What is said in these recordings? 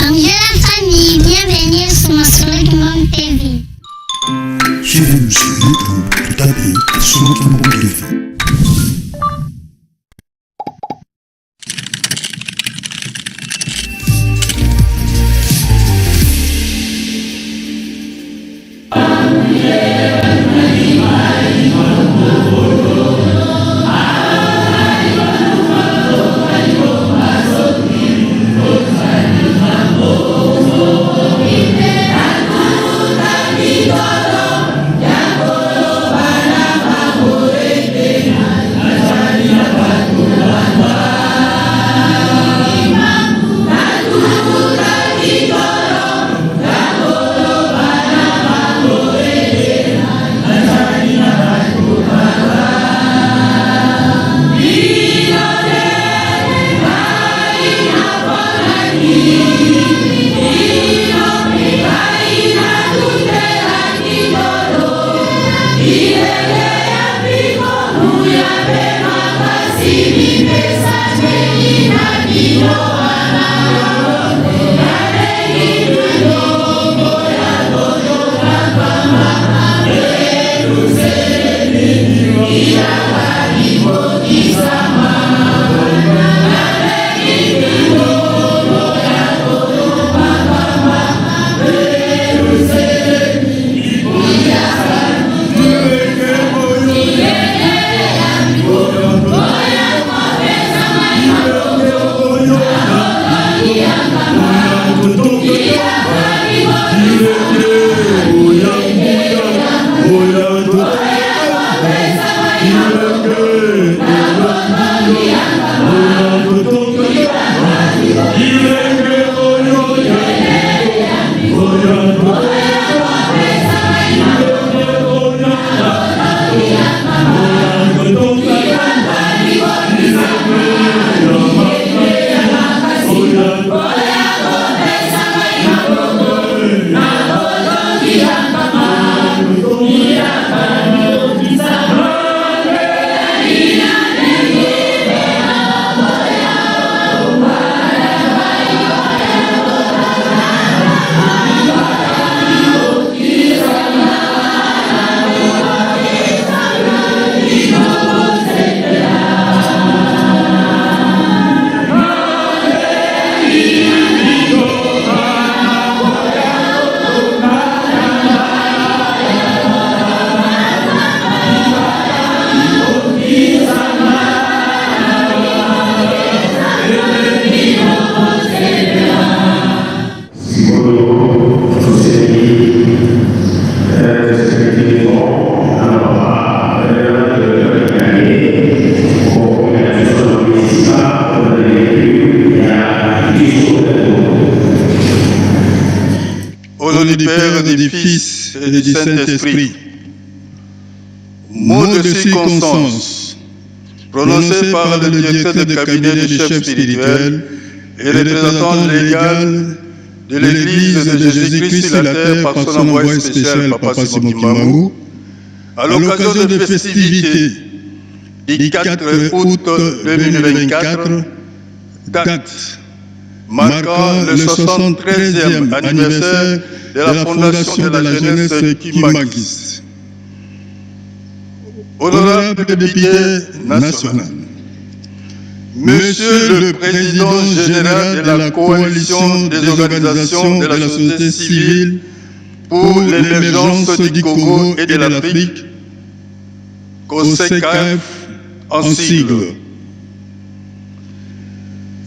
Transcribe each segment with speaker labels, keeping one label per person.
Speaker 1: Bonjour la famille, bienvenue sur Masolo Kimbangu TV.
Speaker 2: Suivez-nous sur YouTube, tapez Solo Kimbangu TV.
Speaker 3: Au nom du Père, du Fils et du Saint-Esprit. Mot de circonstance, prononcé par le directeur de cabinet du chef spirituel et représentant légal de l'Église de Jésus-Christ sur la terre par son envoyé spécial, Papa Simon Kimbangu, à l'occasion des festivités du 4 août 2024, date marquant le 73e anniversaire de la fondation de la jeunesse kimbanguiste. Honorable député national, Monsieur le Président général de la coalition des organisations de la société civile pour l'émergence du Congo et de l'Afrique, COSECAF en sigle.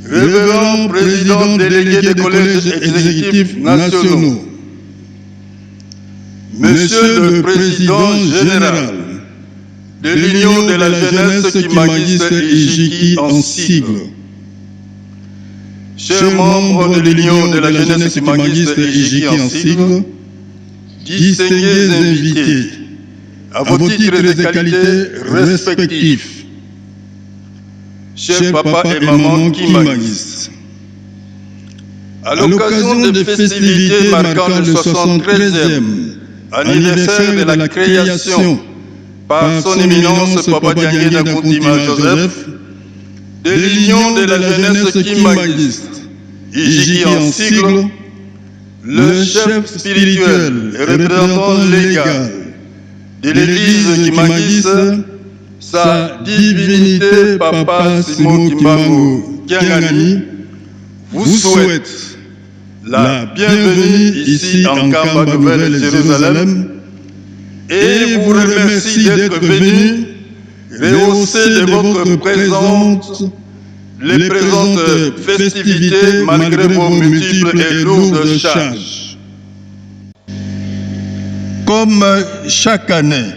Speaker 3: Révérend Président délégué des collèges exécutifs nationaux, Monsieur le Président général de l'Union de la jeunesse kimbanguiste IJKI en sigle, chers membres de l'Union de la jeunesse kimbanguiste IJKI en sigle, distingués invités, à vos titres et qualités respectifs, chers papa et maman kimbanguistes, à l'occasion des festivités marquant le 73e anniversaire de la création par son éminence Papa Diangienda Kuntima Joseph de l'Union de la jeunesse kimbanguiste. Ijiki en sigle, le chef spirituel et représentant légal de l'église Kimbanguiste, sa divinité Papa Simon Kimbangu Kiangani, vous souhaite la bienvenue ici en Nkamba Nouvelle Jérusalem et vous remercie d'être venu rehausser de votre présence les présentes festivités malgré vos multiples et lourdes charges. Comme chaque année,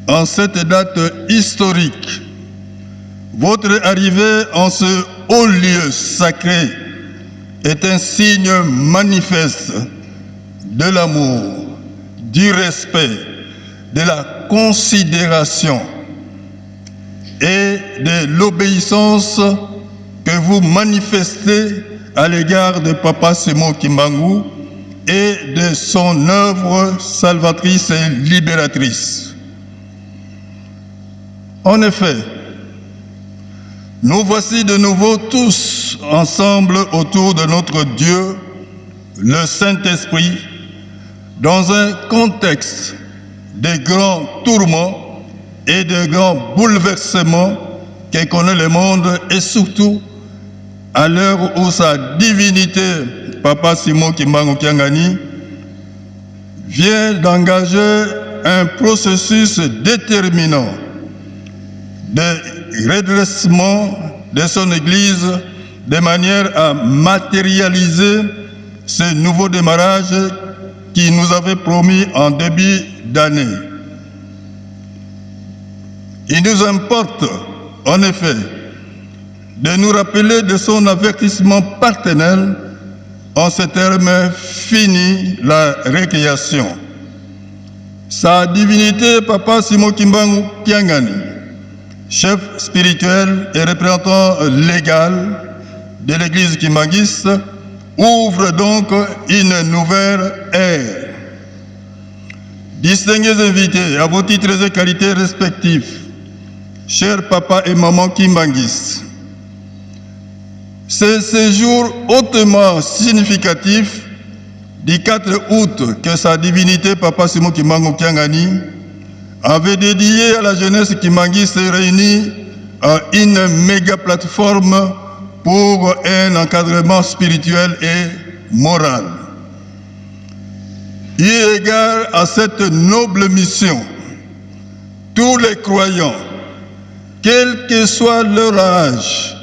Speaker 3: en cette date historique, votre arrivée en ce haut lieu sacré est un signe manifeste de l'amour, du respect, de la considération et de l'obéissance que vous manifestez à l'égard de Papa Simon Kimbangu et de son œuvre salvatrice et libératrice. En effet, nous voici de nouveau tous ensemble autour de notre Dieu, le Saint-Esprit, dans un contexte de grands tourments et de grands bouleversements que connaît le monde et surtout à l'heure où sa divinité, Papa Simon Kimbangu Kiangani, vient d'engager un processus déterminant de redressement de son Église de manière à matérialiser ce nouveau démarrage qui nous avait promis en début d'année. Il nous importe, en effet, de nous rappeler de son avertissement paternel en ces termes: fini la récréation. Sa divinité, Papa Simon Kimbangu Kiangani, chef spirituel et représentant légal de l'église kimbanguiste, ouvre donc une nouvelle ère. Distingués invités, à vos titres et qualités respectifs, chers papa et maman kimbanguistes, ce séjour hautement significatif du 4 août que sa divinité Papa Simon Kimbangu Kiangani avait dédié à la jeunesse kimbanguiste réunie à une méga plateforme pour un encadrement spirituel et moral. Eu égard à cette noble mission, tous les croyants, quel que soit leur âge,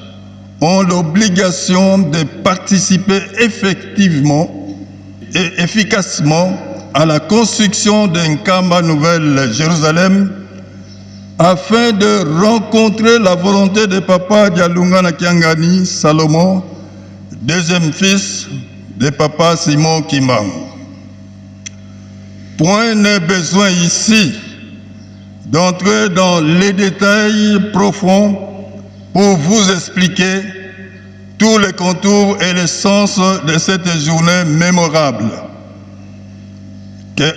Speaker 3: ont l'obligation de participer effectivement et efficacement à la construction d'un Nkamba Nouvelle Jérusalem afin de rencontrer la volonté de Papa Dialungana Kiangani Salomon, deuxième fils de Papa Simon Kimbangu. Point n'est besoin ici d'entrer dans les détails profonds pour vous expliquer tous les contours et le sens de cette journée mémorable.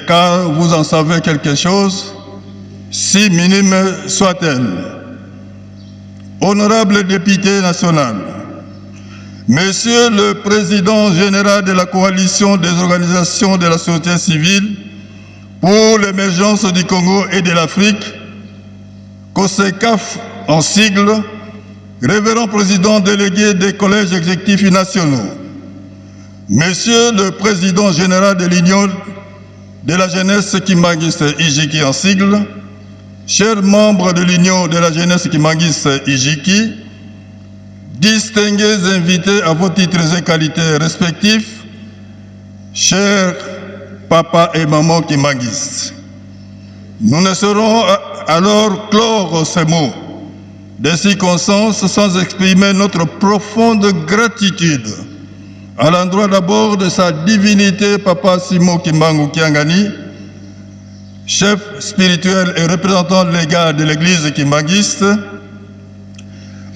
Speaker 3: Car vous en savez quelque chose, si minime soit-elle. Honorable député national, Monsieur le Président général de la coalition des organisations de la société civile pour l'émergence du Congo et de l'Afrique, COSECAF en sigle, Révérend Président délégué des collèges exécutifs nationaux, Monsieur le Président général de l'Union de la jeunesse kimbanguiste Ijiki en sigle, chers membres de l'Union de la jeunesse kimbanguiste Ijiki, distingués invités à vos titres et qualités respectifs, chers papa et maman kimbanguistes, nous ne saurons alors clore ces mots de circonstances sans exprimer notre profonde gratitude à l'endroit d'abord de sa divinité Papa Simon Kimbangu Kiangani, chef spirituel et représentant légal de l'église kimbanguiste,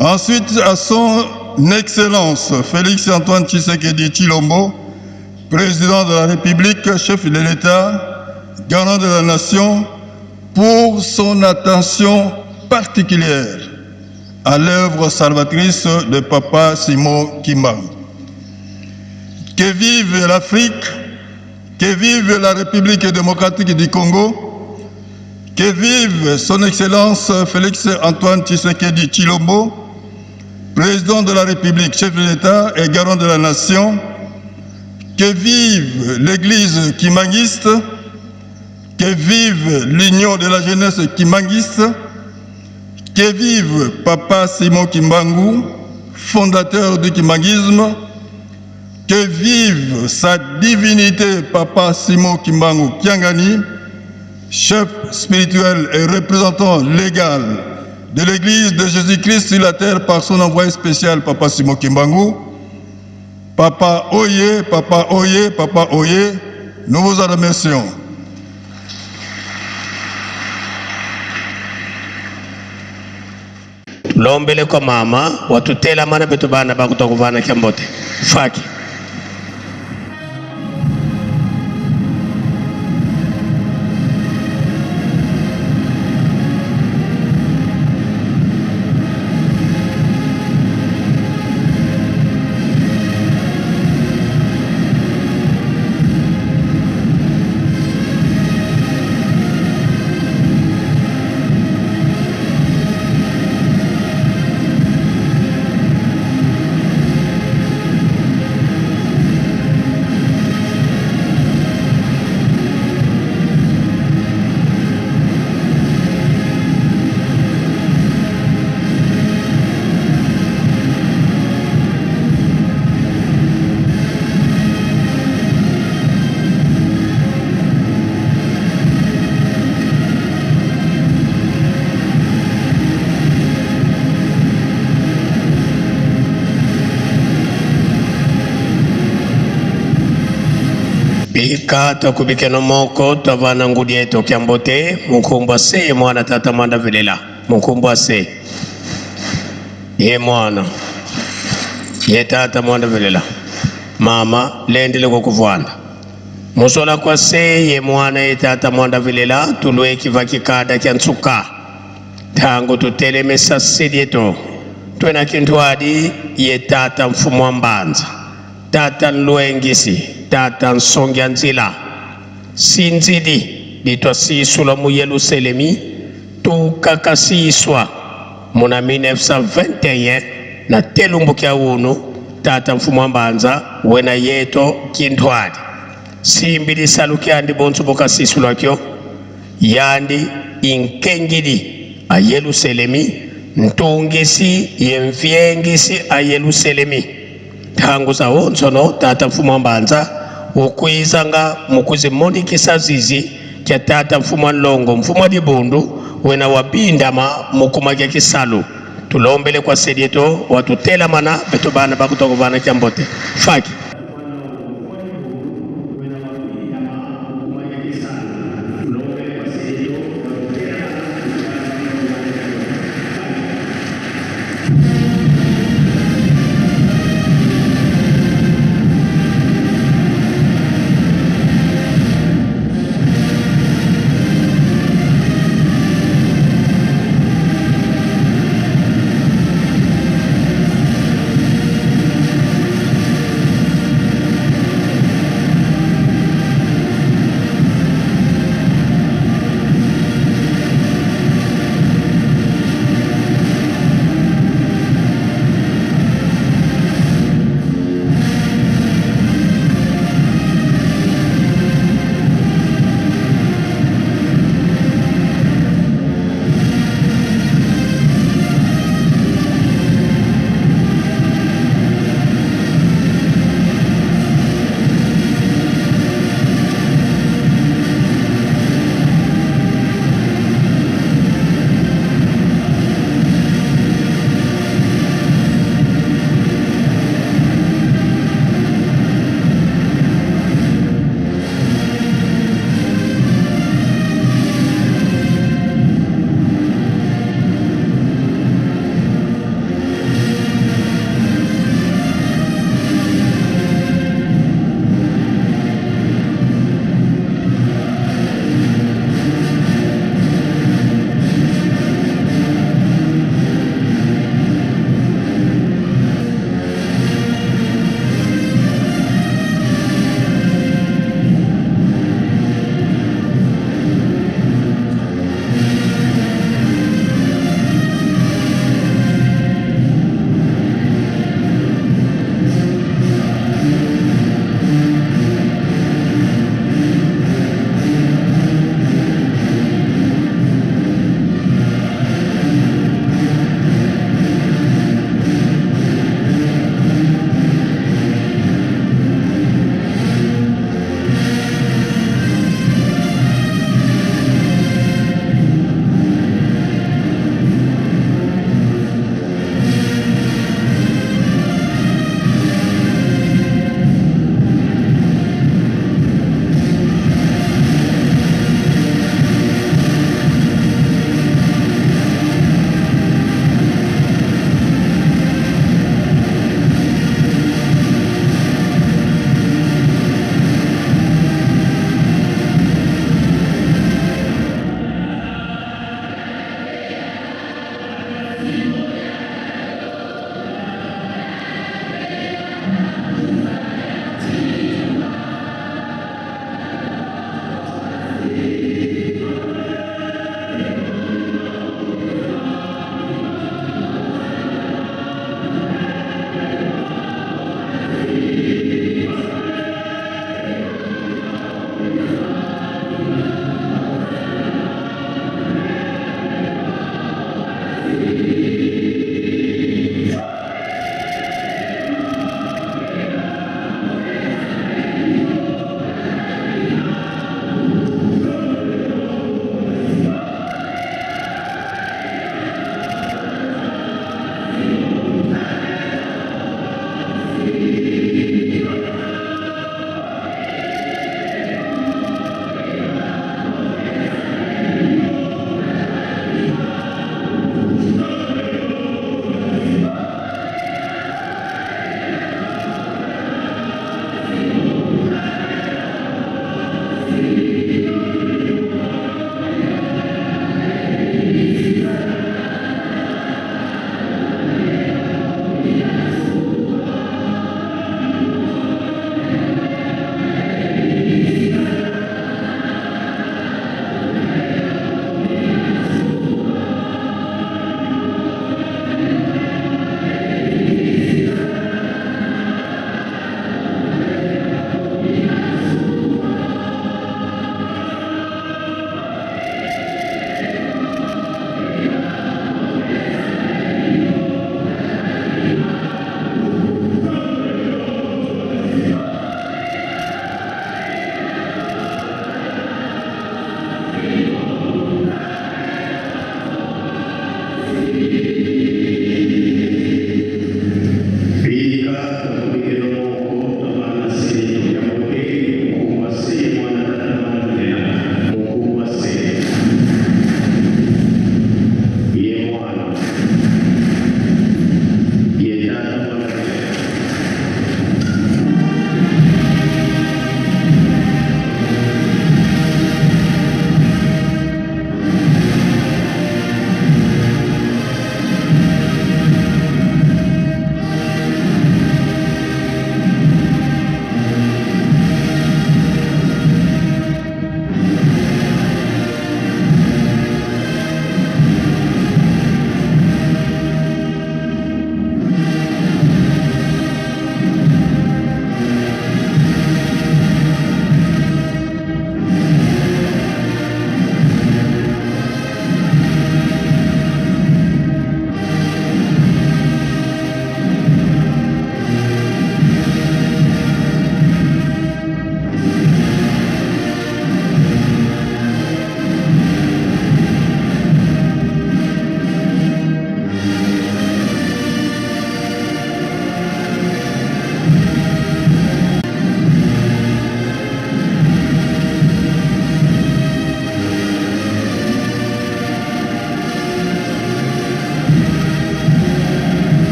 Speaker 3: ensuite à son Excellence Félix Antoine Tshisekedi Tshilombo, président de la République, chef de l'État, garant de la nation, pour son attention particulière à l'œuvre salvatrice de Papa Simon Kimbangu. Que vive l'Afrique, que vive la République démocratique du Congo, que vive son Excellence Félix Antoine Tshisekedi Tshilombo, président de la République, chef de l'État et garant de la nation, que vive l'Église kimbanguiste, que vive l'Union de la jeunesse kimbanguiste, que vive Papa Simon Kimbangu, fondateur du kimbanguisme, que vive sa divinité Papa Simon Kimbangu Kiangani, chef spirituel et représentant légal de l'Église de Jésus-Christ sur la terre par son envoyé spécial Papa Simon Kimbangu. Papa Oye, Papa Oye, Papa Oye, nous vous en remercions.
Speaker 4: Lombele kwa mama watutela mana betu bana bakutokuvana kyambote faki. Bika twakubikeno moko twavana ngudi yetu kyambote munkumbwa se ye mwana tata mwanda velela munkumbwa se ye mwana ye tata mwanda velela mama lendele kokuvwanda musola kwa se ye mwana ye tata mwanda velela tulwe kiva kikada kya ntsuka tangu tutelemesa sedieto twena kintwadi ye tata mfumu wa mbanza tata nlwengisi tata nsongia nzila sinzidi litwa mu Yerusalemi tukakasiswa muna 1921 na telumbu kya unu tata mfumu wa mbanza wena yeto kintwadi simbi lisalu kyandi bonso bokasisulwa kyo yandi inkengili a Yerusalemi ntungisi yemvyengisi a Yerusalemi tangu za wonsono tata mfumu wa mbanza ukwizanga mukuzimulikisa zizi kya tata mfumu wa nlongo mfumu wa dibundu wena wabindama mukuma kya kisalu tulombele kwa sedieto watutelamana beto bana bakutokovana kyambote faki.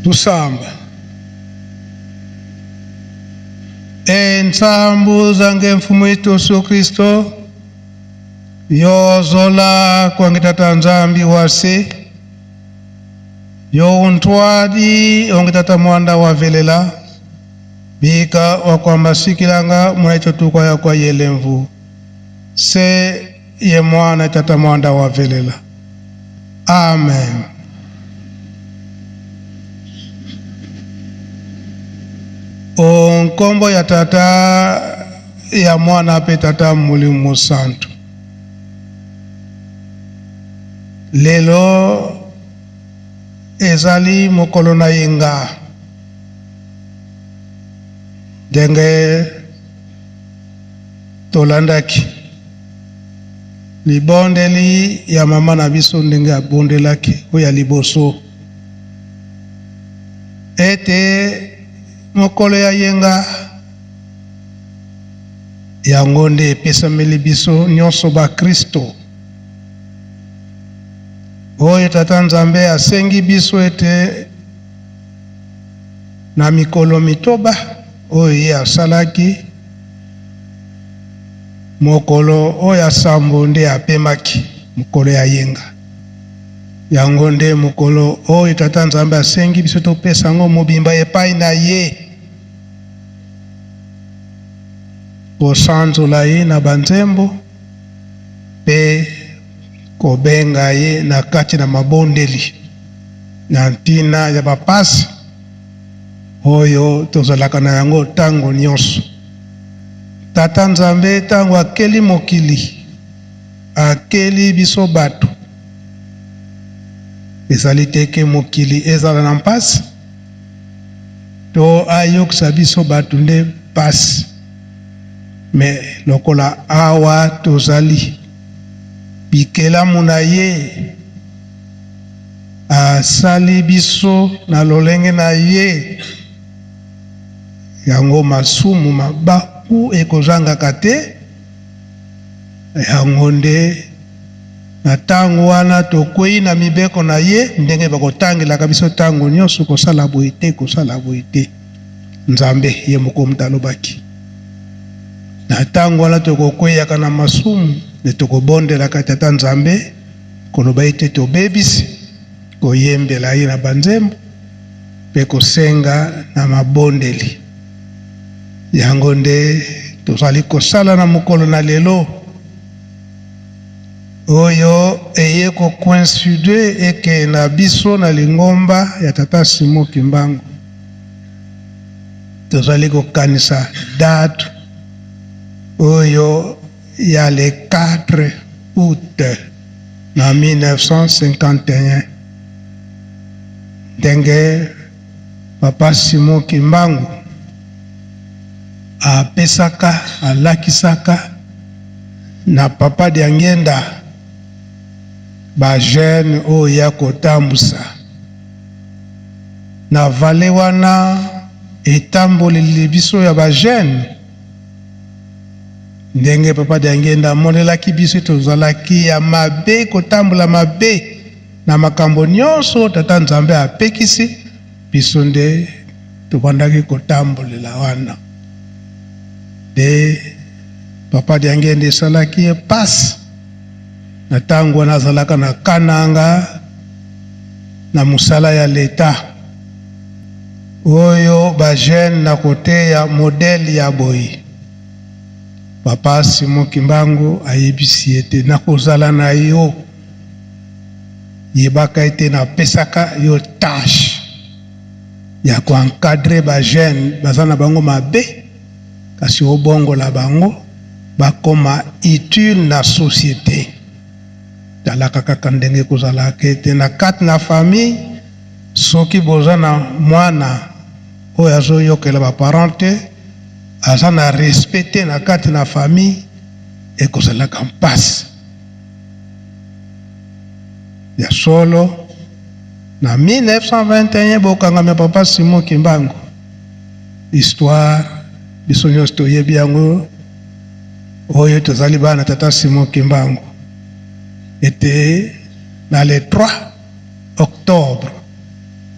Speaker 5: Tusamba. E ntsambu zange mfumu wetu Yesu Kristo yozola kwange tata Nzambi wase yo untwadi onge tata mwanda wa velela bika wakwamba sikilanga mwana tukwa ya kwa yelemvu se ye mwana tata mwanda wa velela. Amen. Onkombo ya tata ya mwana pe tata Mulimu Santu. Lelo ezali mokolo na yenga ndenge tolandaki libondeli ya mama na biso ndenge abondelaki oyo ya liboso ete mokolo ya yenga yango nde epesameli biso nyonso bakristo oyo tata Nzambe asengi biso ete na mikolo mitoba oyo ye asalaki, mokolo oyo asambo nde apemaki, mokolo ya yenga. Yango nde mokolo oyo tata Nzambe asengi biso topesa yango mobimba epai na ye, kosanzola ye na banzembo mpe kobenga ye na kati na mabondeli na ntina ya bapasi oyo tozalaka na yango ntango nyonso. Tata Nzambe ntango akeli mokili, akeli biso bato, ezali te ke mokili ezala na mpasi to ayokisa biso bato nde mpasi, me lokola awa tozali bikelamu na ye, asali biso na lolenge na ye, yango masumu mabaku ekozangaka te. Yango nde na ntango wana tokwei na mibeko na ye, ndenge bakotangelaka biso ntango nyonso kosala boye te, kosala boye te. Nzambe ye moko moto alobaki. Na ntango wana tokokweyaka na masumu, nde tokobondelaka tata Nzambe koloba ete tobebisi, koyembela ye na banzembo mpe kosenga na mabondeli. Yango nde tozali kosala na mokolo na lelo oyo eye kocoïncider eke na biso na lingomba ya tata Simon Kimbangu. Tozali kokanisa date oyo ya le 4 août na 1951, ndenge papa Simon Kimbangu apesaka, alakisaka na papa Diangienda ba jeune oyo ya kotambusa na vale wana etamboleli biso ya ba jeune. Ndenge papa Diangienda amonelaki biso tozalaki ya mabe, kotambola mabe na makambo nyonso tata Nzambe apekisi biso, nde tobandaki kotambolela wana. Nde papa Diangienda esalaki ye pasi na ntango wana azalaka na Kananga na mosala ya leta oyo ba jeune na koteya modèle ya boye. Papa Simon Kimbangu ayebisi ete nakozala na yo, yebaka ete napesaka yo tâche ya koencadrer ba jeune baza na bango mabe, kasi obongola bango bakoma utile na société. Talaka kaka ndenge kozalaka ete na kati na famille, soki boza na mwana oyo azoyokela ba parent te, aza na respect te na kati na famille, ekozalaka mpasi. Ya solo na 1921 bokangami ya papa Simon Kimbangu, histoire biso nyonso toyebi yango, oyo tozali bana tata Simon Kimbangu, ete na le 3 octobre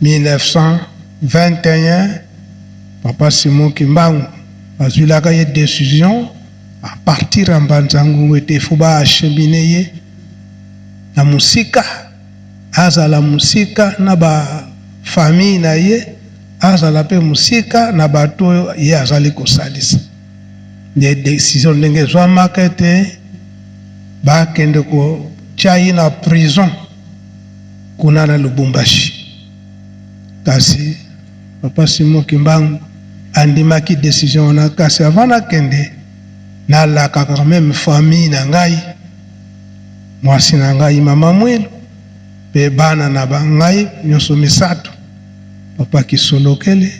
Speaker 5: 1921. 1921, Papa Simon Kimbangu bazwilaka ye decision à partir ya Mbanza Ngungu ete faut ba acheminer ye na mosika, azala mosika na ba famille na ye, azala mpe mosika na bato oyo ye azali kosalisa. Nde decision ndenge ezwamaka ete bakende kotia ye na prison kuna na Lubumbashi. Kasi Papa Simon Kimbangu andimaki decision wana, kasi avant nakende nalakaka quand même famille na ngai, mwasi na ngai Mama Mwilu mpe bana na ba ngai nyonso misato, Papa Kisolokele,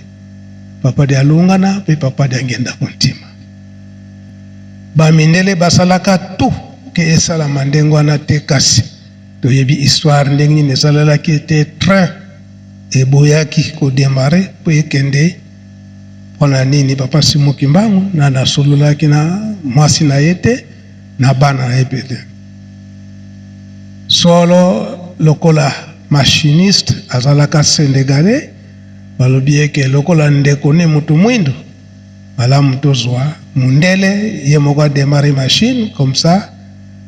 Speaker 5: Papa Dialungana mpe Papa Diangienda Kuntima. Bamindele basalaka tout ke esalama ndenge wana te, kasi toyebi histoire ndenge nini esalalaki ete train eboyaki kodemare mpo ekende. Mpona nini Papa Simon Kimbangu na nasololaki na mwasi na ye te na bana na ye mpe te. Solo lokola machiniste azalaka Senegalais, balobi eke lokola ndeko ne mutu mwindu, malamu tozwa mundele ye moko ademare machine comme ça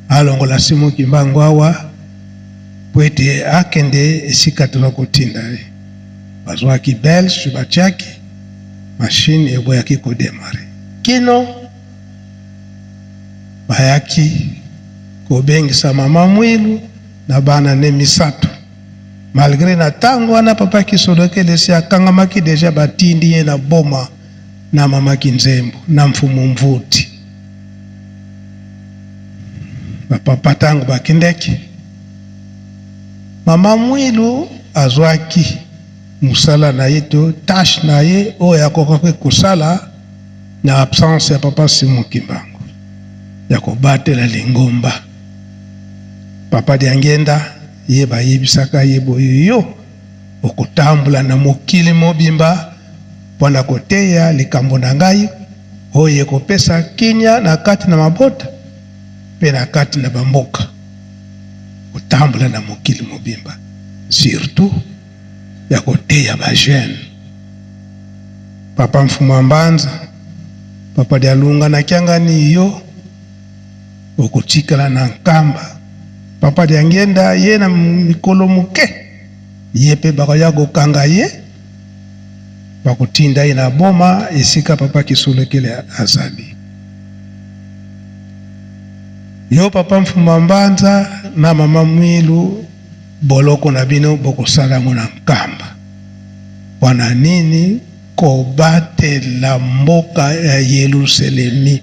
Speaker 5: alongola Simon Kimbangu awa po ete akende esika toza kotinda ye. Bazwaki belge, batiaki machine, eboyaki kodemare kino bayaki kobengisa Mama Mwilu na bana ne misato. Malgré na tango wana Papa Kisolokele esi akangamaki deja, batindi ye na Boma na Mama Kinzembo na Mfumu Mvuti. Bapapa tango bakendaki, Mama Mwilu azwaki mosala na ye to tâche na ye oyo akokaki kosala na absence ya Papa Simon Kimbangu, ya kobatela lingomba. Papa Diangienda ye bayebisaka ye boye, yo okotambola na mokili mobimba mpo na koteya likambo na ngai oyo ekopesa kimia na kati na mabota mpe na kati na bamboka. Kotambola na mokili mobimba, surtout ya koteya ba jeune. Papa Mfumu Mbanza, Papa Dialunga na Kiangani, yo okotikala na Nkamba. Papa Diangienda ye na mikolo moke ye mpe bakoya kokanga ye, bakotinda ye na Boma esika Papa Kisolokele azali. Yo Papa Mfumu Mbanza na Mama Mwilu, boloko na bino bokosala yango na Nkamba. Mpona nini? Kobatela mboka ya Yelusalemi,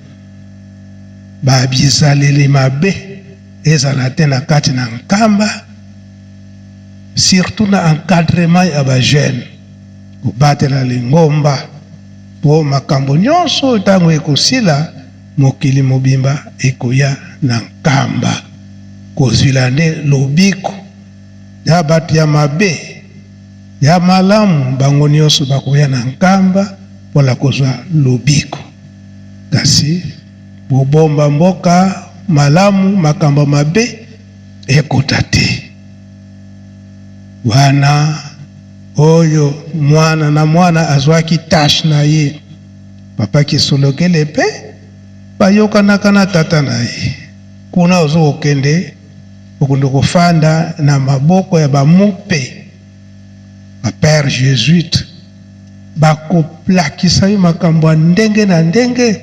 Speaker 5: babizaleli mabe ezala te na kati na Nkamba, surtout na encadrement ya ba jeune, kobatela lingomba po makambo nyonso ntango ekosila mokili mobimba ekoya na Nkamba kozwila nde lobiko ya bato ya mabe ya malamu, bango nyonso bakoya na Nkamba mpona kozwa lobiko. Kasi bobomba mboka malamu, makambo mabe ekota te. Wana oyo mwana na mwana azwaki tâche na ye. Papa Kisolokele mpe bayokanaka na tata na ye, kuna ozokokende okondo kofanda na maboko ya bamupe, bapère jésuite, bakoplakisa yo makambo ya ndenge na ndenge,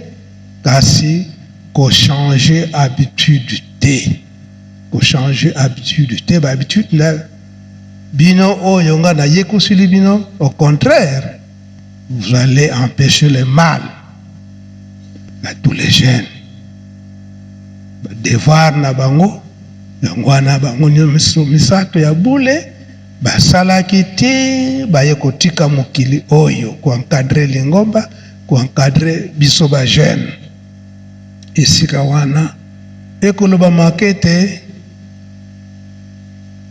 Speaker 5: kasi kochanger habitude te, kochanger habitude te. Bahabitude na bino oyo nga nayekosili bino, au contraire, vous allez empêcher le mal à tous les jeunes. Devoir na bango yango wana, bango nyonso misato ya bule basalaki ti baye kotika mokili oyo, koencadrer lingomba, koencadrer biso bajeune. Esika wana ekolobamaka ete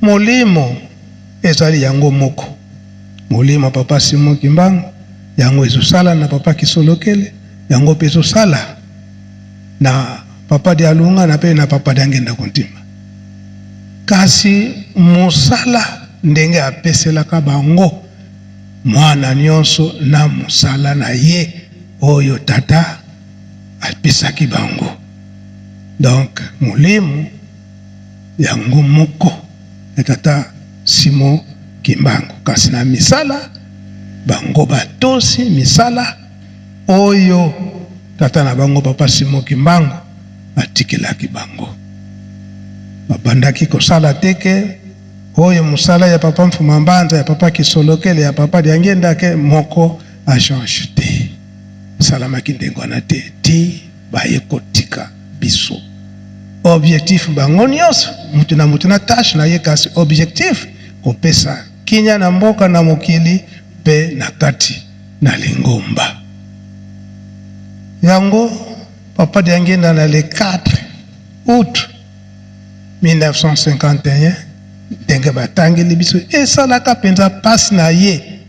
Speaker 5: molimo ezali yango moko, molimo Papa Simon Kimbangu yango ezosala na Papa Kisolokele, yango mpe ezosala na Papa Dialunga na mpe na Papa Diangenda Kontima. Kasi mosala ndenge apeselaka bango Mwana nyonso na mosala na ye oyo tata apesaki bango. Donc molimo yango moko ya tata Simon Kimbangu, kasi na misala bango batosi misala oyo tata na bango papa Simon Kimbangu atikelaki bango. Babandaki kosala te ke oyo mosala ya papa Mfuma Mbanza, ya papa Kisolokele, ya papa Diangienda ke moko a change te. Esalamaki ndenge wana te ti baye kotika biso. Objectif bango nyonso, mutu na mutu na tâche na ye, kasi objectif kopesa kimia na mboka, na mokili pe na kati na lingomba. Yango papa Diangienda na le 4 août 1951, ndenge batangeli biso, esalaka mpenza mpasi na ye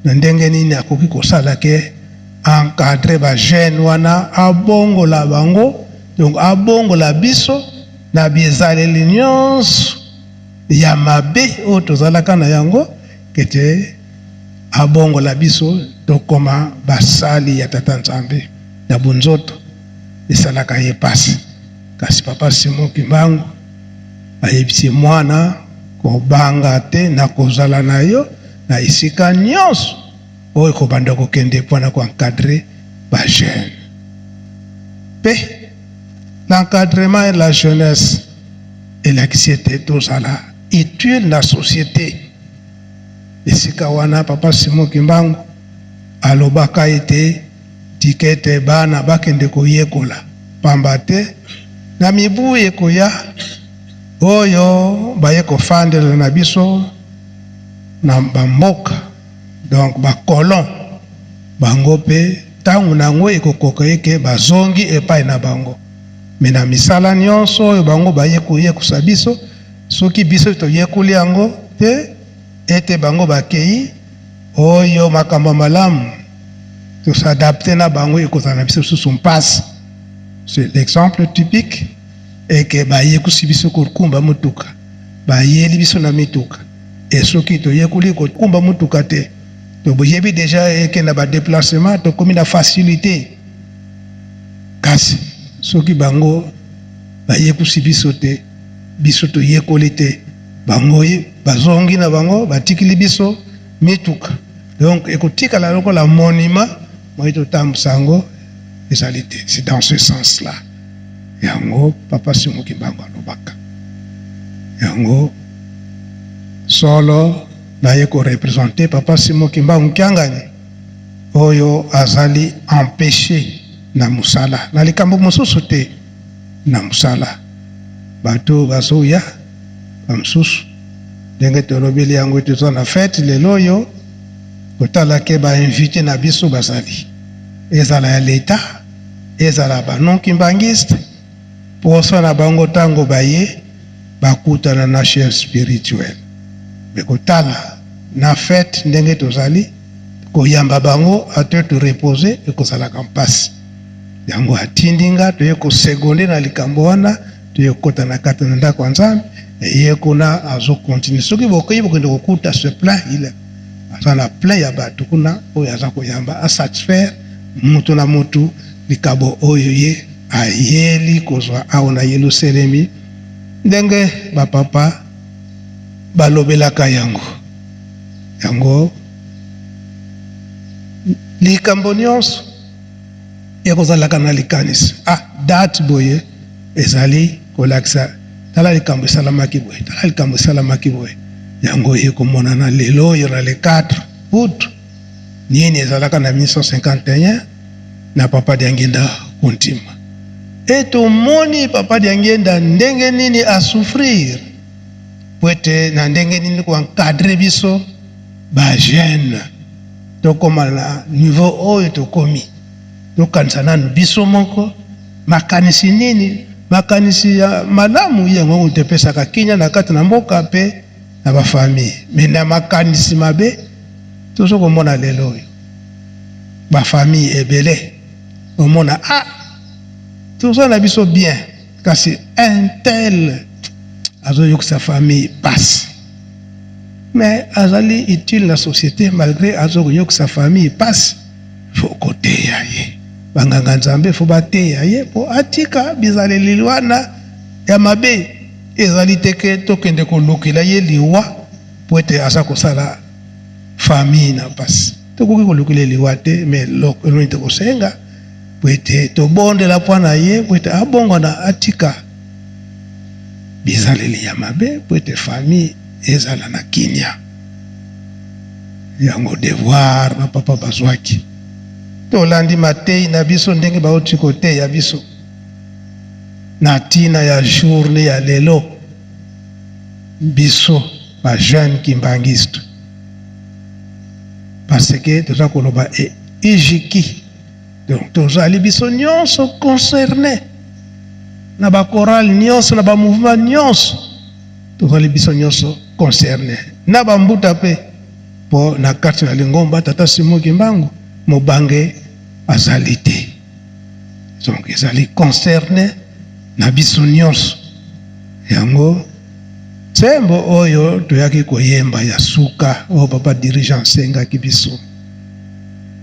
Speaker 5: na ndenge nini akoki kosala ke encadre ba jeune wana, abongola bango, donc abongola biso na bizaleli nyonso ya mabe oyo tozalaka na yango, kete abongola biso tokoma basali ya tata Nzambe na bonzoto. Esalaka ye pasi, kasi papa Simon Kimbangu ayebisi mwana kobanga te, na kozala na yo na esika nyonso oyo kobanda kokende mpona koencadre ba jeune. Pe l'encadrement et la jeunesse elakisi ete tozala utile na société. Esika wana papa Simon Kimbangu alobaka ete tika ete bana bakende koyekola, pamba te na mibu ekoya oyo baye kofandela na biso na bamboka, donc ba colon, bango pe tango na yango ekokoka eke bazongi epai na bango. Me na misala nyonso oyo bango baye koyekosa biso, soki biso toyekoli yango te, ete bango bakei oyo makambo malamu tosadapte na bango, ekozala na biso lisusu mpasi. C'est l'exemple typique eke bayekusi biso kokumba motuka, bayeli biso na mituka, e soki toyekoli kokumba motuka te, toboyebi deja eke na badeplacement tokomi na facilité. Kasi soki bango bayekusi biso te, biso toyekoli te, bango bazongi na bango batikili biso mituka, donc ekotikala lokola monument moyi totambusa yango ezali te. C'est dans ce sens là yango papa Simon Kimbangu alobaka yango. Solo naye korepresente papa Simon Kimbangu Kiangani oyo azali empêché na mosala na likambo mosusu te, na mosala bato bazoya bamosusu ndenge tolobeli yango toza na fete lelo oyo, kotala ke ba invité na biso bazali, ezala ya leta, ezala ba non kimbangiste, poso na bango ntango baye bakutana na chef spirituel. Me kotala na fete ndenge tozali koyamba bango ate to repose, ekozalaka mpasi. Yango atindi nga toye kosegonde na likambo wana, toye kokota na kati na ndako ya Nzambe, ye kuna azokontinue. Soki bokoyi bokende kokuta ce plein, il aza na plein ya bato kuna oyo aza koyamba, asatisfaire mutu na mutu likabo oyo ye ayeli kozwa awa na Yelusalemi, ndenge bapapa balobelaka yango. Yango likambo nyonso ekozalaka na likanisi, ah, date boye ezali kolakisa tala likambo esalamaki boye, tala likambo esalamaki boye. Yango ekomonana lelo oyo na le 4 août nini ezalaka na 1951 na papa Diangienda Kuntima. E tomoni papa Diangienda ndenge nini asouffrir po ete na ndenge nini koencadre biso ba jeune tokoma na niveau oyo tokomi. Tokanisa nanu biso moko makanisi nini, makanisi ya malamu yango topesaka kimia na kati na mboka pe na ba famille, mais na makanisi mabe tozo komona lelo oyo ba famille ebele omona ah toza na biso bien, kasi un tel azoyokisa famille pasi. Mais azali utile na société malgré azo koyokisa famille pasi. Faut koteya ye. Banganga Nzambe faut bateya ye po atika bizaleli wana ya mabe. Ezali te ke tokende kolukela ye liwa po ete aza kosala famille na pasi. Tokoki kolukela ye liwa te, mais eloko nini tokosenga po ete tobondela mpo na ye po ete abongwana atika bizaleli ya mabe po ete famille ezala na kimia. Yango devoir ba papa bazwaki. Tolandi mateyi na biso ndenge bauti koteya biso na tina ya journée ya lelo, biso ba jeunes kimbanguistes, parce que toza koloba e ijiki, donc tozali biso nyonso concerné na ba chorale nyonso na ba mouvement nyonso, tozali biso nyonso concerné na ba mbuta pe, po na kati na lingomba tata Simon Kimbangu mobange azali te, donc ezali concerné na biso nyonso. Yango nzembo oyo toyaki koyemba ya suka oyo papa dirigeant asengaki biso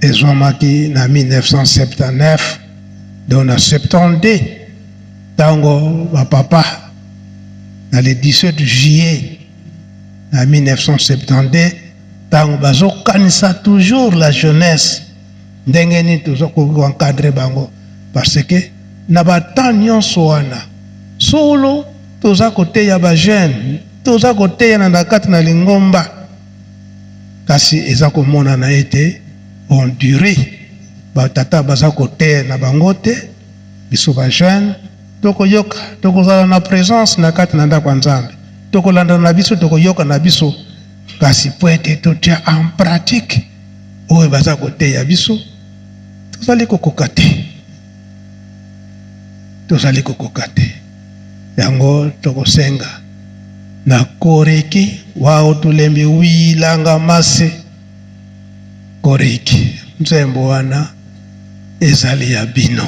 Speaker 5: ezwamaki na 1979, donc na 72, tango ba papa na le 17 juillet na 1972, tango bazokanisa toujours la jeunesse ndenge nini tozokoki koencadre bango, parce que na ba temps nyonso wana solo toza koteya ba jeune, toza koteya na kati na lingomba, kasi eza komonana ete on dirait ba tata baza koteya na bango te. Biso ba jeune tokoyoka, tokozala na présence na kati na ndako ya Nzambe, tokolanda na biso, tokoyoka na biso, kasi po ete totia en pratique oyo baza koteya biso, tozali kokoka te, tozali kokoka te. Yango tokosenga na koreki wao tulembi wilanga mase koreki nzembo wana ezali ya bino.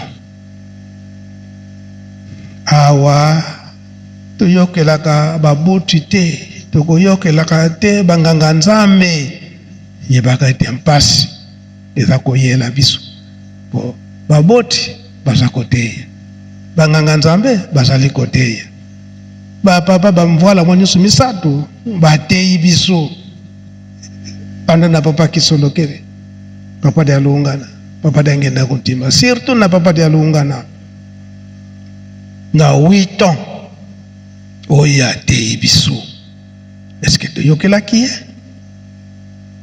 Speaker 5: Awa toyokelaka baboti te, tokoyokelaka te banganga Nzambe. Yebaka ete mpasi eza koyela biso po baboti baza koteya, banganga Nzambe bazali koteya, ba papa ba mvwala mwa nyonso misato bateyi biso. Banda na papa Kisolokele, papa de Alungana, papa de Ngenda Kuntima, surtout na papa de Alungana na 8 ans oyo ateyi biso. Est-ce que toyokelaki ye?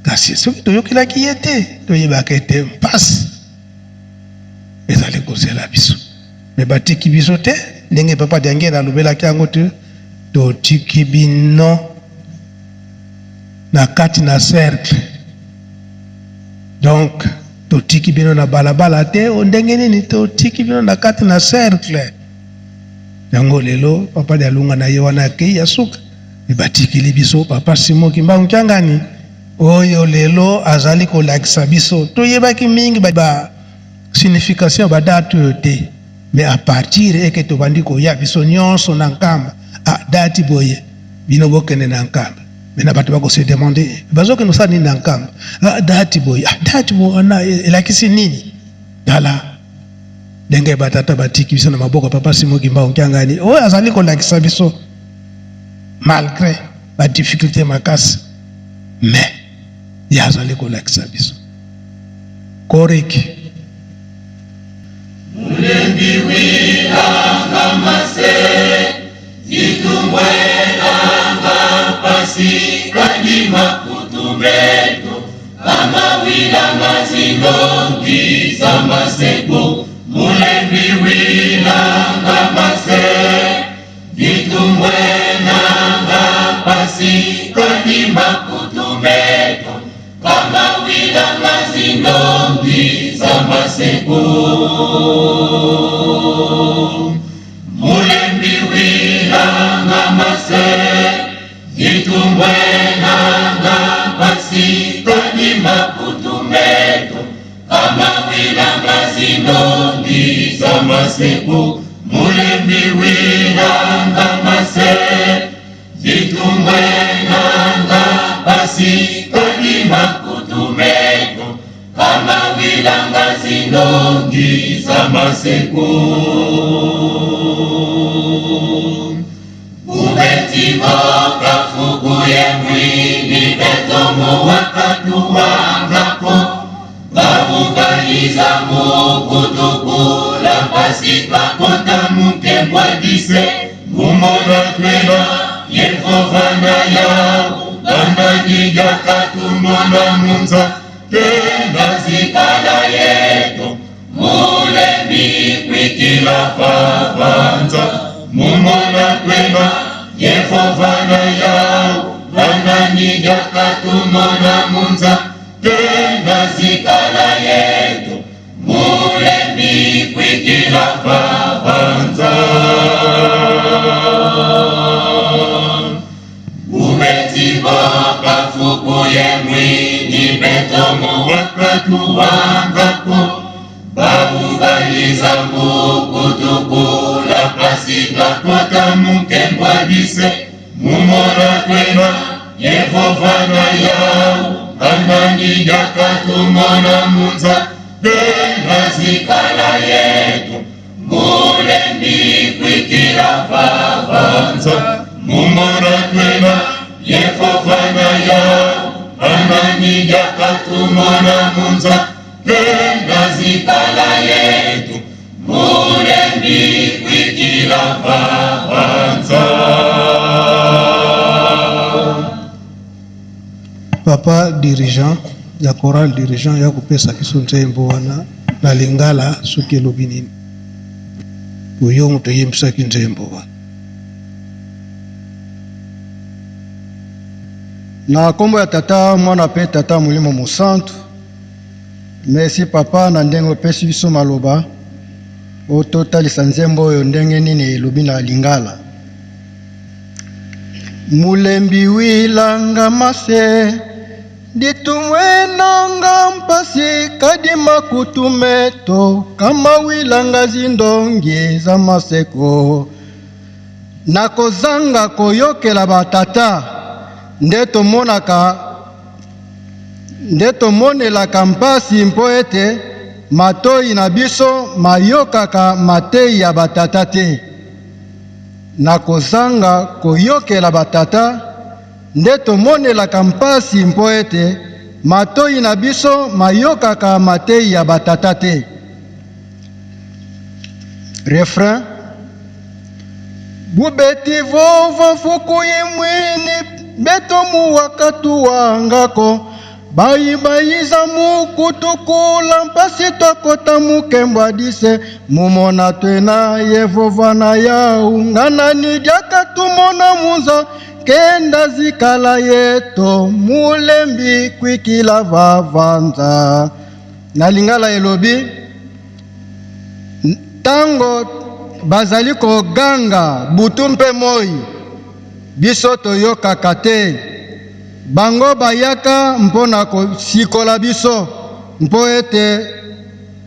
Speaker 5: Kasi soki toyokelaki ye te, toyebaka ete mpasi ezali kozela biso. Me batiki biso te, ndenge papa Diangenda alobelaki yango te, totiki bino na kati na cercle, donc totiki bino na balabala te. O ndenge nini totiki bino na kati na cercle? Yango lelo papa Dialunga na ye wana akei ya suka, me batikeli biso papa Simon Kimbangu Kiangani oyo lelo azali kolakisa biso. Toyebaki mingi ba signification ba date oyo te, mais à partir eke tobandi koya biso nyonso na Nkamba, ah, date boye bino bokende na Nkamba, mais na bato bako se demander bazokende kosala nini na Nkamba, ah, date boye, ah, date boye wana elakisi nini? Tala ndenge batata batiki biso na maboko ya papa Simon Kimbangu Kiangani oyo azali kolakisa biso malgré ba difficulté makasi, mais ye azali kolakisa biso koriki.
Speaker 6: Mulembi wilanga mase ditumbwelanga pasi kadima kutumbeto kama wilanga zinongi za maseko. Mulembi wilanga mase ditumbwelanga pasi kadima kutumbeto kama wilanga zinongi za maseko. Mulembi wilanga mase ditumbwelanga pasi kadima kutumbeto kama wilanga zinongi za maseko. Mulembi wilanga mase ditumbwelanga mpasi kadima kutumeto kama wilanga zinongi za masiku ubetiboka fukuye mwini betomo wakatuwangako babukaiza mukutukula mpasi twakota mukembwa dise mumona twena Yehova na yao bananijakatumona munza kenda zikala yetu mulemi kwikila vavanza mumona twena Yehova na yao bananijakatumona munza kenda zikala yetu mulemi kwikila vavanza ubetiboka fukuye mwini betomo wakatu wangako babubaliza mukutukula pasi twakota mukembwa dise mumona twena Yehova na yao ananijakatumona munza kenda zikala yetu mulemi kwikila vavanza mumona twena Yehova na yao ananijakatumona munza kenda zikala yetu mulemi kwikila vavanza.
Speaker 5: Papa dirigeant ya chorale, dirigeant ya kopesa biso nzembo wana na lingala soki elobi nini, oyo moto oyembisaki nzembo wana.
Speaker 7: Na nkombo ya Tata, Mwana mpe Tata Molimo Mosantu. Merci papa na ndenge opesi biso maloba oyo totalisa nzembo oyo ndenge nini elobi na lingala. Mulembi wilanga mase ditumwenanga mpasi kadima kutumeto kama wilanga zindongi za maseko. Na kozanga koyokela batata nde tomonaka nde tomonelaka mpasi mpo ete matoi na biso mayokaka matei ya batata te. Na kozanga koyokela batata nde tomonelaka mpasi mpo ete matoi na biso mayokaka matei ya batata te. Refrain. Bubeti vova fukuyi mwini beto muwakatu wangako bayibayiza mukutukula mpasi twakota mukembwa dise mumona twena Yehova na yau nganani dyakatumona muza kenda zikala yeto mulembi kwikila vavanza. Na lingala elobi ntango bazali koganga butu mpe moi, biso toyokaka te. Bango bayaka mpo na kosikola biso mpo ete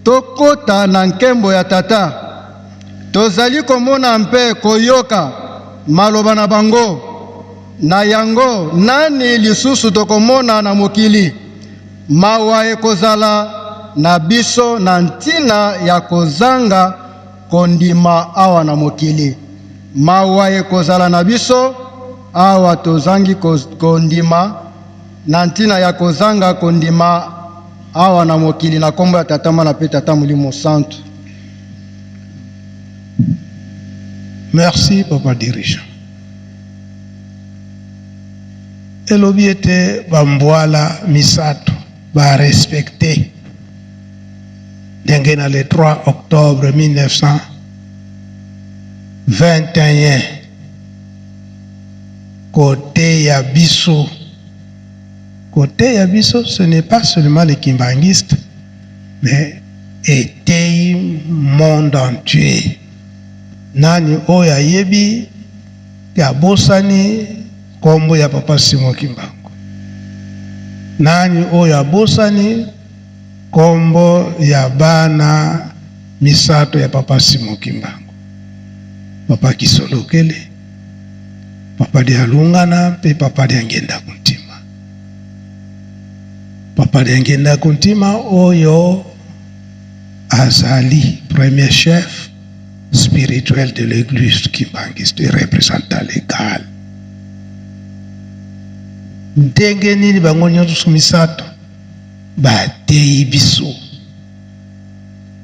Speaker 7: tokota na nkembo ya Tata. Tozali komona mpe koyoka maloba na bango. Na yango nani lisusu tokomona na mokili? Mawa ekozala na biso na ntina ya kozanga kondima awa na mokili. Mawa ekozala na biso awa tozangi kondima na ntina ya kozanga kondima awa na mokili. Na nkombo ya Tata, Mwana mpe Tata Molimo Santu.
Speaker 5: Merci papa dirigeant. Elobi ete bambwala misato barespecte ndenge na le 3 octobre 1921 koteya biso. Koteya biso, ce n'est pas seulement les kimbanguistes, mais eteyi monde entier. Nani oyo ayebi te abosani nkombo ya papa Simon Kimbangu? Nani oyo abosani nkombo ya bana misato ya papa Simon Kimbangu? Papa Kisolokele, papa Dialungana mpe papa Diangienda Kuntima. Papa Diangienda Kuntima oyo azali premier chef spirituel de l'église kimbanguiste et représentant légal. Ndenge nini bango nyonso misato bateyi biso,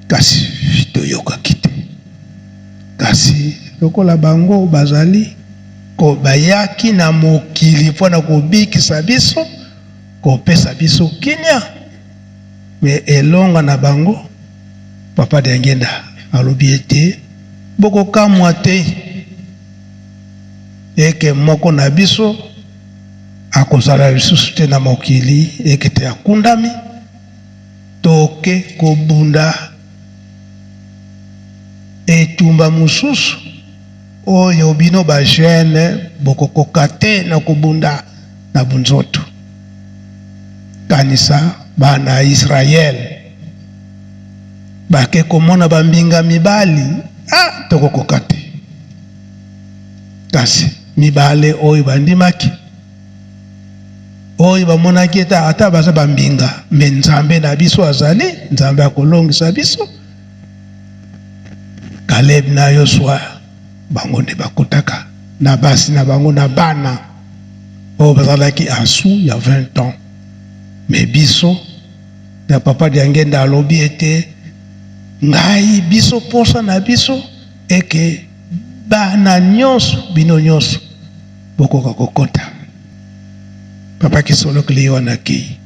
Speaker 5: kasi toyokaki te. Kasi lokola bango bazali ko bayaki na mokili mpo na kobikisa biso, kopesa biso kimia, me elonga na bango, Papa Diangienda alobi ete bokokamwa te eke moko na biso akozala lisusu te na mokili, eke te akundami, toke kobunda etumba mosusu oyo bino ba jeune bokokoka te na kobunda na bunzoto. Kanisa bana ya Israël bake komona bambinga mibali, ah, tokokoka te. Kasi mibale oyo bandimaki, oyo bamonaki ete ata baza bambinga, me Nzambe na biso azali, Nzambe akolongisa biso. Caleb na Yosua bango nde bakotaka na basi na bango na bana oyo bazalaki asu ya 20 ans. Me biso na Papa Diangenda alobi ete ngai biso posa na biso eke bana nyonso bino nyonso bokoka kokota. Papa Kisolokele ye wana akei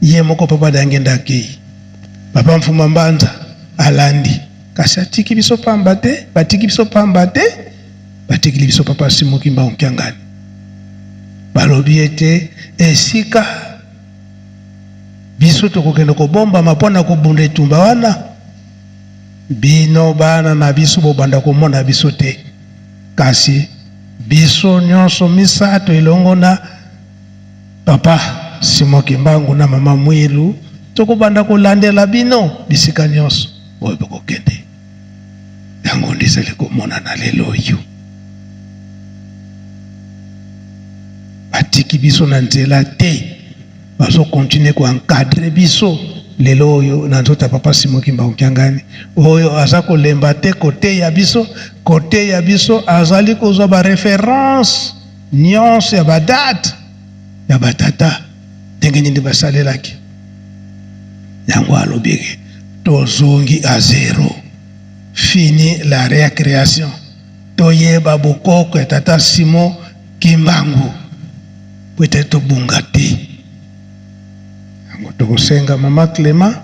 Speaker 5: ye moko, Papa Diangenda akei, Papa Mfuma Mbanza alandi, kasi atiki biso pamba te, batiki biso pamba te, batikili biso Papa Simon Kimbangu Kiangani. Balobi ete esika biso tokokende kobombama mpo na kobunda etumba wana, bino bana na biso bobanda komona biso te, kasi biso nyonso misato elongo na Papa Simon Kimbangu na Mama Mwilu tokobanda kolandela bino bisika nyonso oyo bokokende. Yango nde ezali komonana lelo oyo. Batiki biso na nzela te, bazo continuer ko encadrer biso lelo oyo na nzoto ya Papa Simon Kimbangu Kiangani oyo aza kolemba te koteya biso, koteya biso, azali kozwa ba reference nyonso ya ba date ya batata ndenge nini basalelaki yango. Alobi ke tozongi a zero, fini la récréation, toyeba bokoko ya tata Simon Kimbangu po ete tobunga te. Yango tokosenga Mama Clement,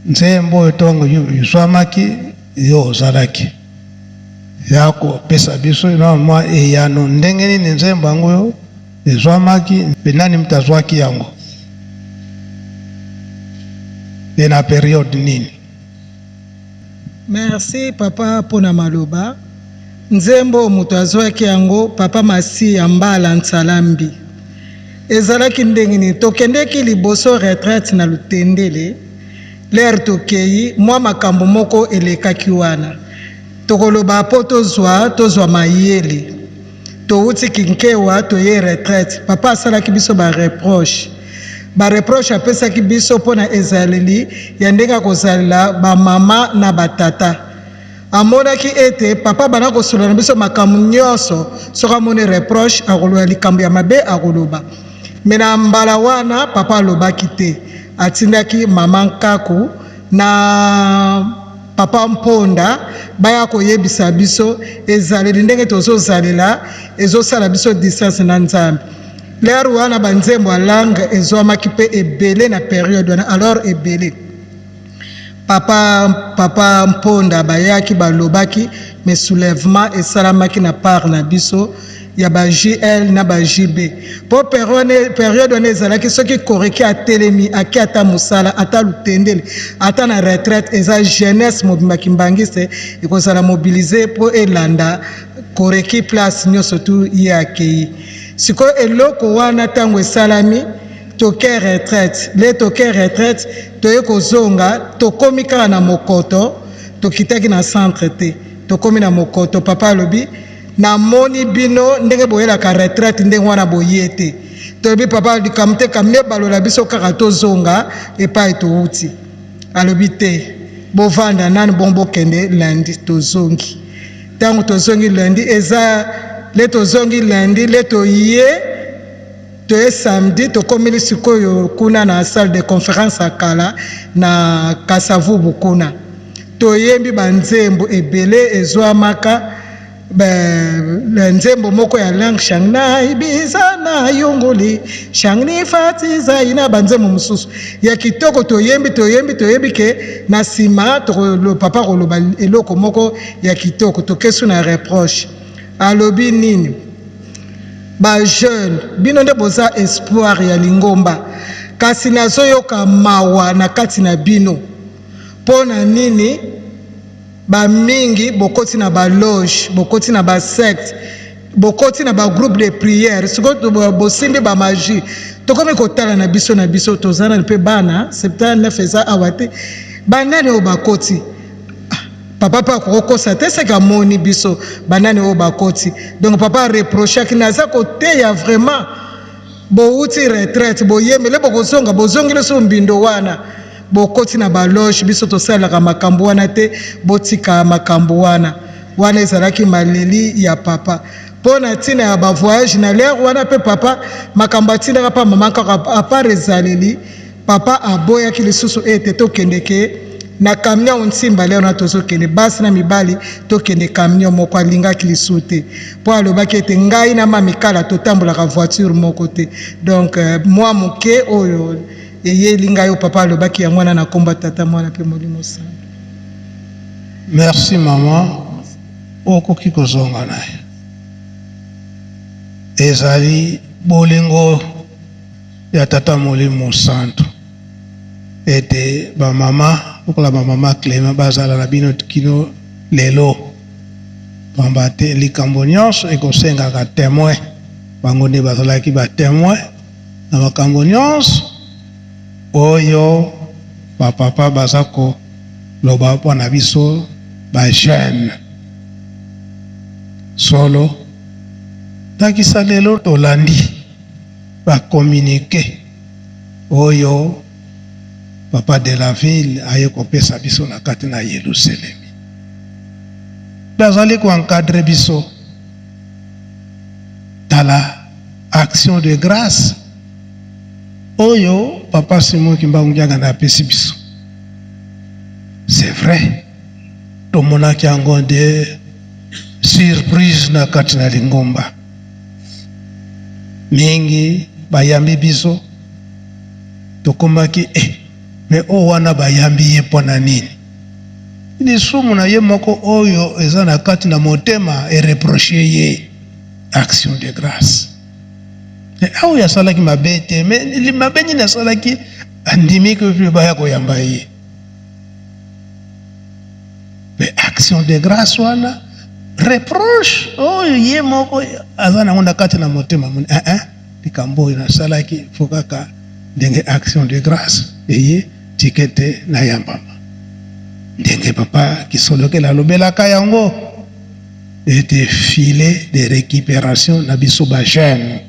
Speaker 5: nzembo oyo ntongo ezwamaki, yo ozalaki ya kopesa biso na mwa eyano ndenge nini nzembo yango ezwamaki mpe nani moto azwaki yango mpe na periode nini.
Speaker 8: Merci papa pona maloba. Nzembo moto azwaki yango papa Masiya Mbala Nsalambi. Ezalaki ndenge nini? Tokendeki liboso retraite na Lutendele. L'heure tokeyi mwa makambo moko elekaki wana. Tokoloba po tozwa tozwa mayele. Towuti Kinkewa toye retraite. Papa asalaki biso ba reproches. Ba reproches apesaki biso mpo na ezaleli ya ndenge ya kozalela ba mama na ba tata. Amonaki ete papa abanda kosolola na biso makambo nyonso, soki amoni reproche akoloba likambo ya mabe akoloba. Mais na mbala wana papa alobaki te, atindaki mama Nkaku na papa Mponda baya koyebisa biso ezaleli ndenge tozozalela ezosala biso distance na Nzambe. L'heure wana ba nzembo ya langue ezwamaki pe ebele na periode wana, alors ebele. Papa papa Mponda bayaki balobaki mais soulèvement esalamaki na part na biso ya ba JL na ba JB po periode wana ezalaki soki Koreki atelemi ake ata mosala ata lutendele ata na retraite eza jeunesse mobimba kimbangiste ekozala mobilise po elanda Koreki place nyoso tu ye akeyi. Sikoyo eloko wana tango esalami Toke retraite le toke retraite toye kozonga tokomi kaka na mokoto tokitaki na centre te tokomi na mokoto papa alobi. Namoni bino ndenge boyelaka retraite ndenge wana boye te. Tolobi papa likambo te, camion ebalola biso kaka tozonga epai towuti. Alobi te, bovanda nanu bongo bokende lundi. Tozongi. Tango tozongi lundi eza le tozongi lundi le toye toye samedi tokomeli sikoyo kuna na salle de conference ya kala na Kasavubu kuna toyembi ba nzembo ebele ezwamaka ba nzembo moko ya langue shangnai biza na yongoli shangni fatiza ina ba nzembo mosusu ya kitoko toyembi toyembi toyembi ke na nsima papa koloba eloko moko ya kitoko tokesu na reproche alobi nini ba jeune bino nde boza espoir ya lingomba kasi nazoyoka mawa na kati na bino mpo na nini ba mingi bokoti na ba loge bokoti na ba secte bokoti na ba groupe de prière sikoyo bosimbi ba magie tokomi kotala na biso na biso toza nani mpe bana 79 eza awa te banani oyo bakoti papa mpe akokokosa te seke amoni biso banani oyo bakoti donc papa areprochaki naza koteya vraiment bowuti retraite boyembele bokozonga bozongeli so mbindo wana bokoti na baloge biso tosalelaka makambo wana te botika makambo wana wana ezalaki maleli ya papa mpo na ntina ya bavoyage na lere wana mpe papa makambo atindaka mpa mama kaka apart ezaleli papa aboyaki lisusu ete tokendeke na camion nsimba lere wana tozokende basi na mibali tokende camion moko alingaki lisusu te mpo alobaki ete ngai na mamikala totambolaka voiture moko te donc mwa moke oyo eyeli ngai oyo papa alobaki yango wana na nkombo ya tata mwana mpe molimo santo.
Speaker 5: Merci maman, okoki kozonga na ye. Ezali bolingo ya tata molimo santo ete bamama lokola bamama Clement bazala na bino kino lelo, pamba te likambo nyonso ekosengaka temoin. Bango nde bazalaki ba temoin na makambo nyonso oyo bapapa baza koloba mpo na biso ba jeune. Solo ndakisa lelo tolandi ba communique oyo papa de la ville aye kopesa biso na kati na Yelusalemi. Bazali koencadre biso. Tala action de grâce oyo papa Simon Kimbangu Kiangani apesi biso. C'est vrai, tomonaki yango de surprise na kati na lingomba. Mingi bayambi biso, tokomaki mais oyo wana bayambi ye mpo na nini? Lisumu na ye moko oyo eza na kati na motema ereproche ye action de grâce. Oyo asalaki mabe te, mais mabe nini asalaki? Andimi ke baya koyamba ye. Mais action de grâce wana reproche oyo ye moko aza nango na kati na motema moni likambo oyo nasalaki fo kaka ndenge action de grâce eye tikete na yambama. Ndenge papa Kisolokele alobelaka yango ete filet de récupération na biso ba jeune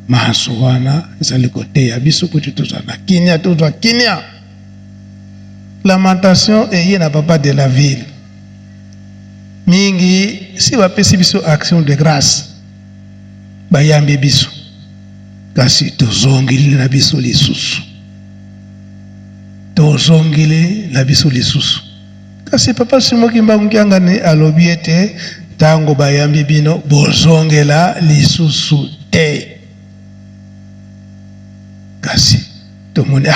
Speaker 5: maso wana ezali koteya biso kuti tozwa na kimia, tozwa kimia. Lamentation eye na papa de la ville mingi si bapesi biso action de grâce bayambi biso, kasi tozongeli na biso lisusu, tozongeli na biso lisusu. Kasi papa Simon Kimbangu Kiangani alobi ete tango bayambi bino bozongela lisusu te. Kasi tomoni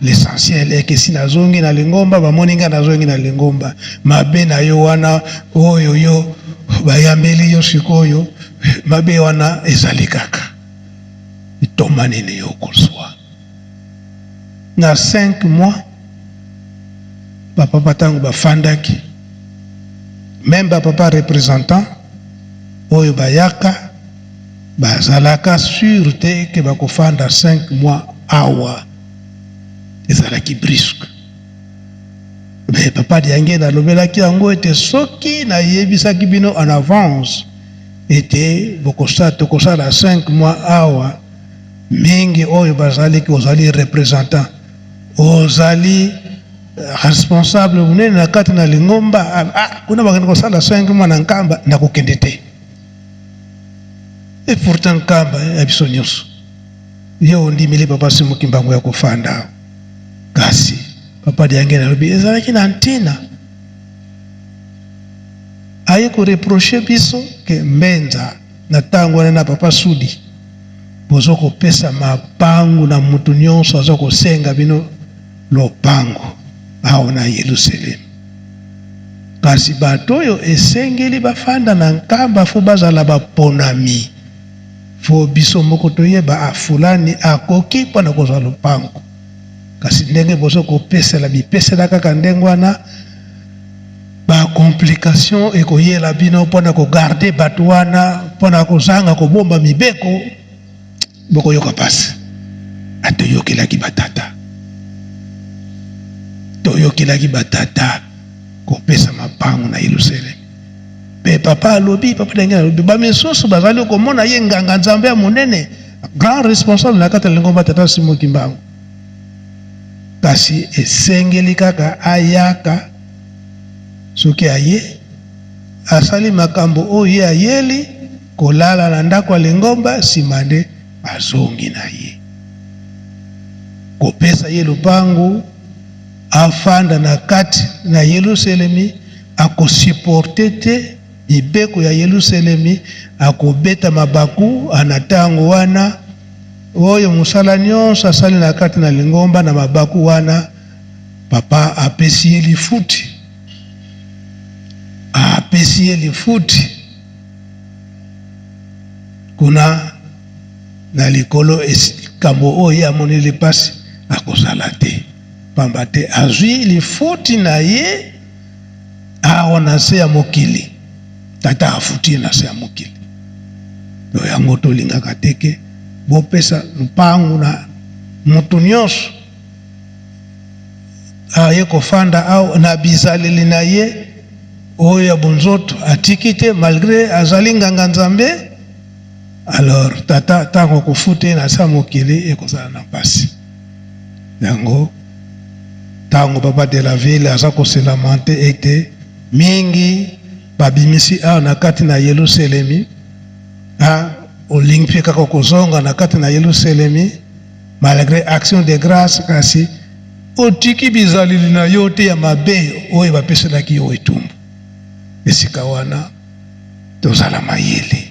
Speaker 5: l'essentiel est que si nazongi na lingomba, bamoni nga nazongi na lingomba, mabe na yo wana oyo yo bayambeli yo sikoyo, mabe wana ezali kaka litomba nini yo kozwa na 5 mois. Bapapa ntango bafandaki, même bapapa représentant oyo bayaka bazalaka sûr te ke bakofanda 5 mois awa, ezalaki brusque. Mais papa Diangienda alobelaki yango ete soki nayebisaki bino en avance ete bokosala, tokosala 5 mois awa, mingi oyo bazali ozali représentant, ozali responsable monene na kati na lingomba, kuna bakende kosala 5 mois na Nkamba, nakokende te. Et pourtant Nkamba ya biso nyonso, ye ondimeli papa Simon Kimbangu ya kofanda awa. Kasi papa Diangienda alobi ezalaki na ntina aye koreproche biso ke Mbenza na ntango wana na papa Sudi bozo kopesa mapangu na mutu nyonso aza kosenga bino lopango awa na Yerusalemu. Kasi bato oyo esengeli bafanda na Nkamba fo bazala baponami, fo biso moko toyeba fulani akoki mpona kozwa lopango. Kasi ndenge bozo kopesela bipesela kaka ndenge wana, ba complication ekoyela bino mpona kogarde bato wana, mpona kozanga kobomba mibeko, bokoyoka pasi. Atoyokelaki batata, toyokelaki batata kopesa mapango na Yerusalemi. Pe papa alobi, papa ndenge alobi, ba misusu bazali komona ye nganga Nzambe ya monene, grand responsable na kati ya lingomba tata Simon Kimbangu. Kasi esengeli kaka ayaka, soki aye asali makambo oyo ye ayeli, kolala na ndako ya lingomba, nsima nde azongi na ye kopesa ye lopango afanda na kati na Yerusalemi. Akosupporte te mibeko ya Yerusalemi, akobeta mabaku na ntango wana oyo mosala nyonso asali na kati na lingomba na mabaku wana, papa apesi ye lifuti, apesi ye lifuti kuna na likolo. Likambo oyo ye amoneli mpasi akozala te, pamba te azwi lifuti na ye awa na se ya mokili. Tata afuti ye na se ya mokili. To yango tolingaka te ke bopesa lupangu na motu nyonso aye kofanda awa na bizaleli na ye oyo ya bonzoto atiki te, malgré azali nganga Nzambe. Alors tata ntango akofuta ye na se ya mokili ekozala na mpasi. Yango ntango papa de la ville aza koselamante ete mingi babimisi awa na kati na Yerusalemi, olingi mpe kaka kozonga na kati na Yerusalemi malgré action de grâce, kasi otiki bizaleli na yo te ya mabe oyo bapeselaki yo etumbu. Esika wana tozala mayele,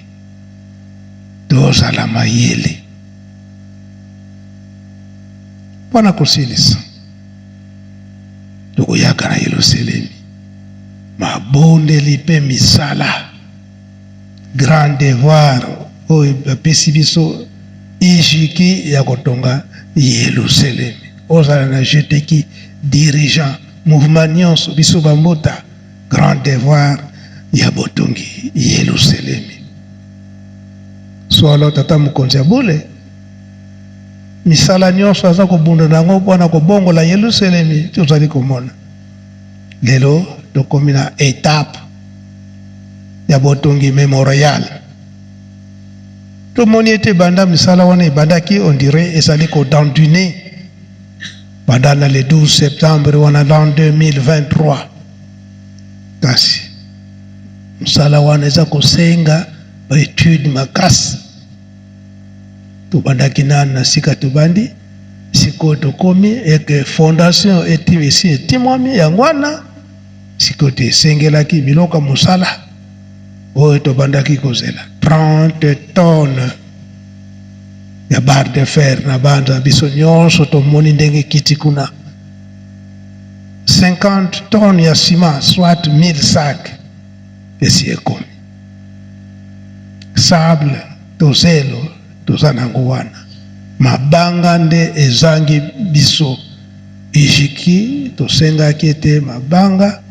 Speaker 5: tozala mayele mpona kosilisa. Tokoyaka na Yerusalemi mabondeli mpe misala, grand devoir oyo bapesi biso ijiki ya kotonga Yerusalemi. Ozala na jeteki dirigeant mouvement nyonso, biso bambota, grand devoir ya botongi Yerusalemi. Solo tata mokonzi ya bule misala nyonso aza kobunda nango mpona kobongola Yerusalemi. Tozali komona lelo tokomi na etape ya botongi memorial. Tomoni ete banda misala wana ebandaki, on dirait ezali kodandine banda na le 12 septembre wana l'an 2023. Kasi mosala wana eza kosenga baetude makasi. Tobandaki nanu na sika, tobandi sikoyo, tokomi eke fondation esi etimwami. Yango wana sikoyo te esengelaki biloko ya mosala oyo tobandaki kozela, 30 tonnes ya barre de fer na banza biso nyonso tomoni ndenge ekiti kuna, 50 tonnes ya ciment, soit 1000 sac, esi ekomi. Sable tozelo toza nango wana, mabanga nde ezangi biso. Ejiki tosengaki ete mabanga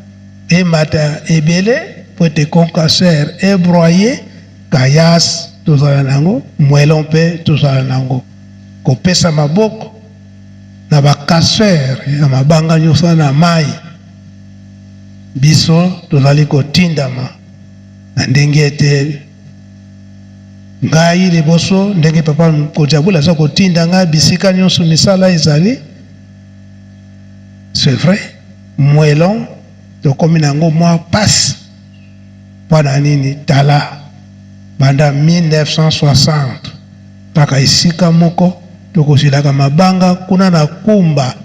Speaker 5: emata ebele po ete concasseur ebroye kayas tozala nango, mwelo mpe tozala nango, kopesa maboko na bacasseur ya mabanga nyonso na mai. Biso tozali kotindama na ndenge ete ngai liboso, ndenge papa mokonzi ya bule aza kotinda ngai bisika nyonso misala ezali. C'est vrai, moellon tokomi na yango mwa pasi. Mpo na nini? Tala, banda 1960 kaka esika moko tokozwelaka mabanga kuna na Kumba,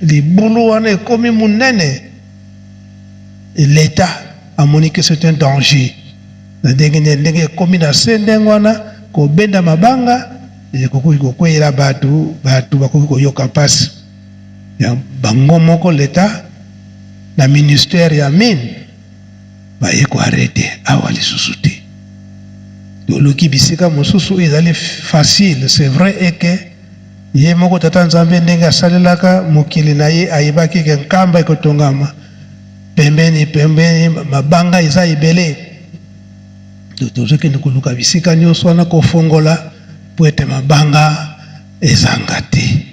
Speaker 5: libulu wana ekomi monene. L'Etat amoni que c'est un danger na ndenge nini, ndenge ekomi na se ndenge wana, kobenda mabanga ekoki kokweyela bato, bato bakoki koyoka mpasi ya bango moko. L'Etat na ministère ya mine baye koarrêter awa lisusu te. Toluki bisika mosusu ezali facile. C'est vrai eke ye moko Tata Nzambe, ndenge asalelaka mokili na ye, ayebaki ke Nkamba ekotongama pembeni pembeni, mabanga eza ebele. Tozokende koluka bisika nyonso wana, kofongola po ete mabanga ezanga te.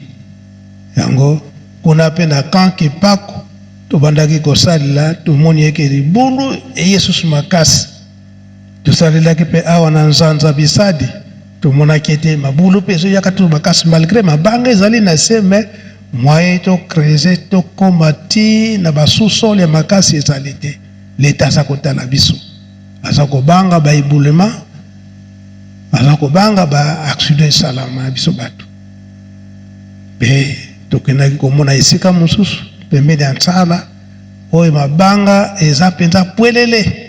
Speaker 5: Yango kuna mpe na camp Kipaku tobandaki kosalela, tomoni eke libulu eye susu makasi. Tosalelaki mpe awa na Nzanza Bisadi, tomonaki ete mabulu mpe ezoyaka tu makasi malgré mabanga ezali na se, mais moyen to creuser, tokóma ti na basous-sol ya makasi ezali te. Leta aza kotala biso, aza kobanga baéboulement, aza kobanga baaccident esalama na biso bato. Mpe tokendaki komona esika mosusu pembeni ya Ntsala oyo mabanga eza mpenza pwelele,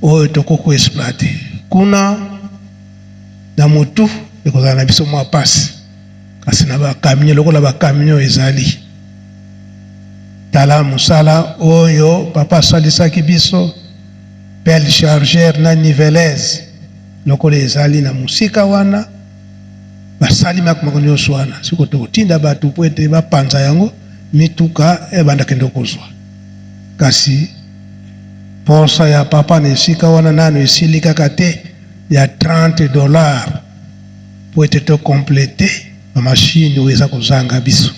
Speaker 5: oyo tokoki koexploiter kuna. Na motu ekozala na biso mwa pasi, kasi na bacamion, lokola bacamion ezali. Tala mosala oyo papa asalisaki biso, pelle chargeur na niveleuse, lokola ezali na mosika wana, basali makambo nyonso wana. Siko tokotinda bato mpo ete bapanza yango, mituka ebanda kende kozwa. Kasi posa ya papa na esika wana nano esili kaka te, ya 30 $ po ete tocompléter bamashine oyo eza kozanga biso.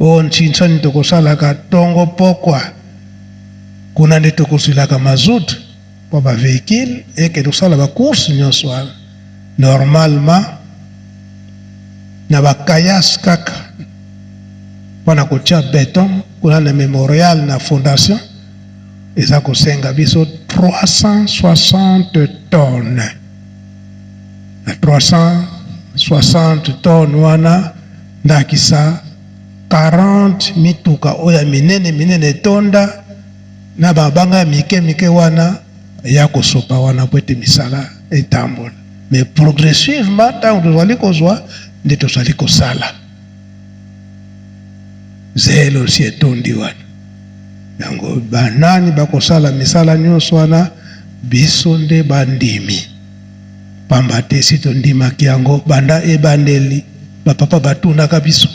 Speaker 5: Oyo ntinsani tokosalaka ntongo pokwa kuna nde tokozwilaka mazout mpo bavéhicule ekende kosala bacourse nyonso wana. Normalement na bacaillasse kaka mpona kotia béton kuna na mémorial, na fondation, eza kosenga biso 360 tonnes. Na 360 tonnes wana, ndakisa 40 mituka oyo ya minene minene etonda na babanga ya mike mike wana ya kosopa wana po ete misala etambola. Mais progressivement, ntango tozali kozwa nde tozali kosala zelo si etondi wana. Yango banani bakosala misala nyonso wana? Biso nde bandimi, pamba te si tondimaki yango banda ebandeli. Bapapa batunaka biso,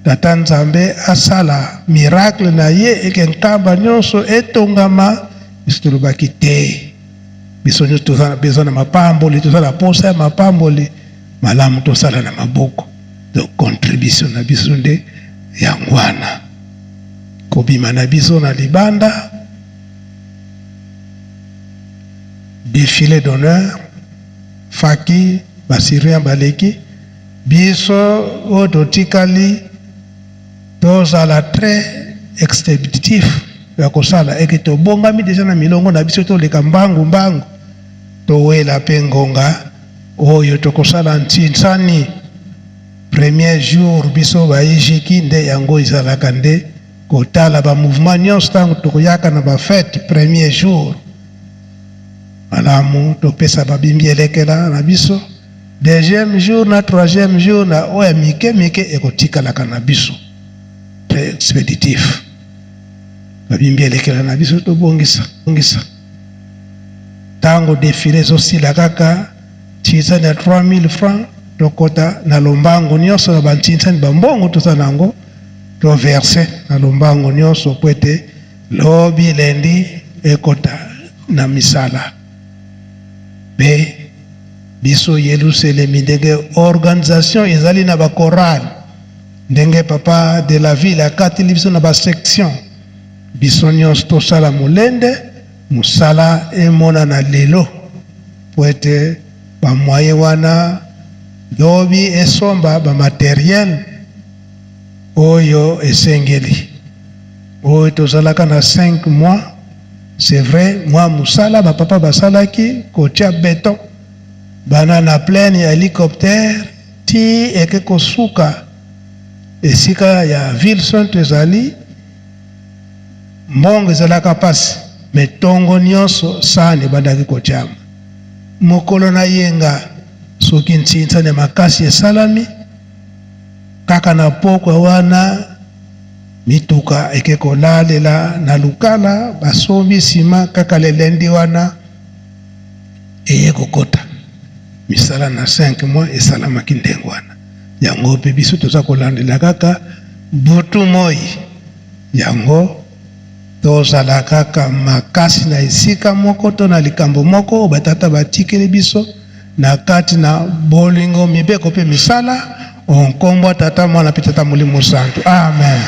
Speaker 5: Tata Nzambe asala miracle na ye eke Nkamba nyonso etongama. Biso tolobaki te, biso nyonso toza na besoin na mapamboli, toza na posa ya mapamboli. Malamu tosala na maboko. Donc contribution na biso nde yango wana, kobima na biso na libanda, défilé d'honneur, faki basyrien baleki biso oyo totikali, tozala très expéditif ya kosala eke tobongami déjà na milongo na biso, toleka mbangu mbangu, towela mpe ngonga oyo tokosala ntinsani. Premier jour, biso bayejiki nde yango ezalaka nde kotala bamouvement nyonso. Ntango tokoyaka na bafête, premier jour, malamu topesa babimbi elekela na biso. Deuxième jour na troisième jour, na oyo ya mike mike ekotikalaka na biso. Très expéditif, babimbi elekela na biso, tobongisa bongisa. Ntango défilé ezosila kaka, ntinsani ya 3000 francs, tokota na lombango nyonso na bantinsani, bambongo toza na yango, toverser na lombango nyonso po ete lobi lendi ekota na misala. Mpe biso Yelusalemi, ndenge organisation ezali na bachorale, ndenge papa de la ville akateli biso na basection. Biso nyonso tosala molende, mosala emonana lelo mpo ete ba moyen wana lobi esomba ba materiel oyo esengeli. Oyo tozalaka na 5 mois, c'est vrai mwa mosala ba papa basalaki kotia beton bana na plaine ya helicoptère ti eke kosuka esika ya ville sainte ezali mbongo ezalaka pasi me tongo nyonso sani ebandaki kotiama mokolo na yenga soki ntsinsani ya makasi esalami kaka na pokwa wana mituka eke kolalela na lukala basombi nsima kaka lelendi wana eye kokota misala na 5 mois esalamaki ndenge wana. Yango mpe biso toza kolandela kaka butu moi. Yango tozala kaka makasi na esika moko to na likambo moko oyo batata batikeli biso na kati na bolingo, mibeko mpe misala, o nkombo ya Tata, Mwana mpe Tata Molimo Santu. Amen.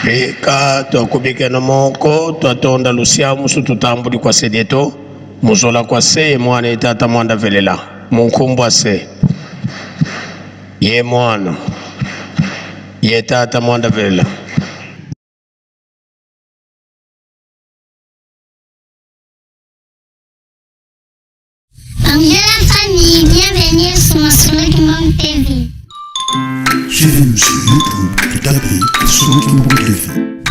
Speaker 4: Bika twakubikena moko twatonda lusia musu tutambuli kwa sedieto muzola kwa se ye mwana ye tata mwanda velela munkumbwa se ye mwana ye tata mwanda velela.
Speaker 1: Bonjour la famille, bienvenue sur Masolo Kimbangu TV.
Speaker 2: Suivez-nous sur YouTube et tapez Masolo Kimbangu TV.